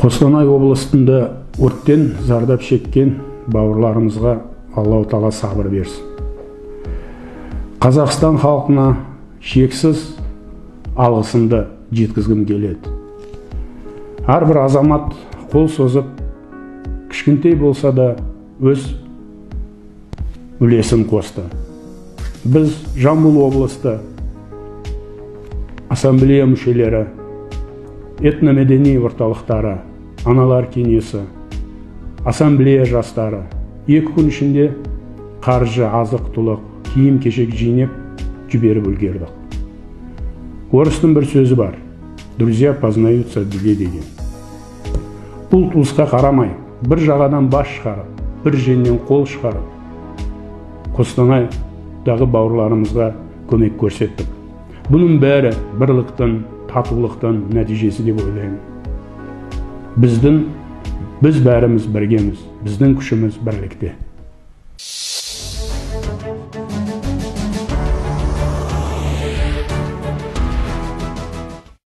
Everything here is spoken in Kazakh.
Қостанай облысында өрттен зардап шеккен бауырларымызға Аллау Тағала сабыр берсін. Қазақстан халқына шексіз алғысымды жеткізгім келеді. Әрбір азамат қол созып, кішкентай болса да өз үлесін қосты. Біз Жамбыл облысы ассамблея мүшелері, этномәдени орталықтары, аналар кеңесі, ассамблея жастары 2 күн ішінде қаржы, азық-түлік, киім-кешек жинап жіберіп үлгердік. Орыстың бір сөзі бар: друзья познаются в беде деген. Ұлт ұлысқа қарамай, бір жағадан бас шығарып, бір жеңнен қол шығарып, Қостанайдағы бауырларымызға көмек көрсеттік. Бұның бәрі бірліктің, татулықтың нәтижесі деп ойлаймын. Біз бәріміз біргеміз, біздің күшіміз бірлікте.